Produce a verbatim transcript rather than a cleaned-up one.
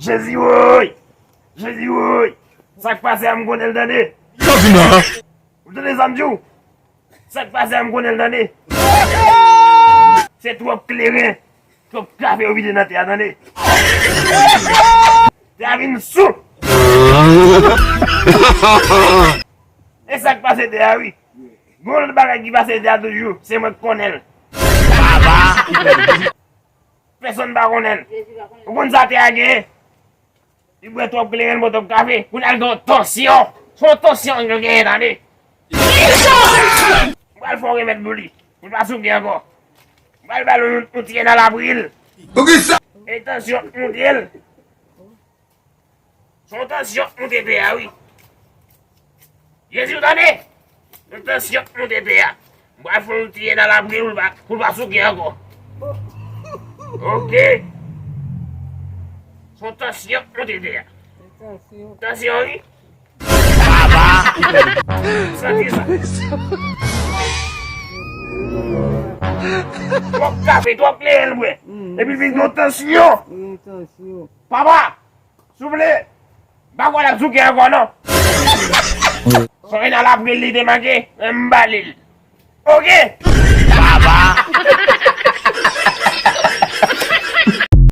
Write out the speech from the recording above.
Jezi woy! Jezi woy! Sa k pase a, m konnen l, tande! Ou tande sa m di w? Sa k pase a, m konnen l, tande! Se twòp kleren, twòp kafe yo vide nan tè a, tande! Tè a vin sou! E sa k pase tè a, wi! Gon lòt bagay ki pase tè a toujou, se mwen k konnen l. Pèsonn pa konnen l. Ou konn sa tè a genyen? Li bwè twòp kleren, bwè twòp kafe. Kounye a l gen yon tansyon. Se yon tansyon l genyen, tande. M pral fè yon remèd pou li. Pou l pa souke ankò. M pral ba l yon, yon ti yen nan lapri l. Poukisa? E tansyon monte l. Se yon tansyon monte tè a, wi. Jezi, w tande? Yon tansyon monte tè a. M pral fè yon ti yen nan lapri l pou l pa, pou l pa souke ankò. Ok. Se yon tansyon monte tè a. Tansyon, wi. Papa! Santi sa. Twòp kafe, twòp kleren l bwè. Epi l vin gen yon tansyon. Papa! Souple, m pa kwè l ap souke ankò non. Sonje nan lapri l li te manke, men m ba li l. Ok. Papa.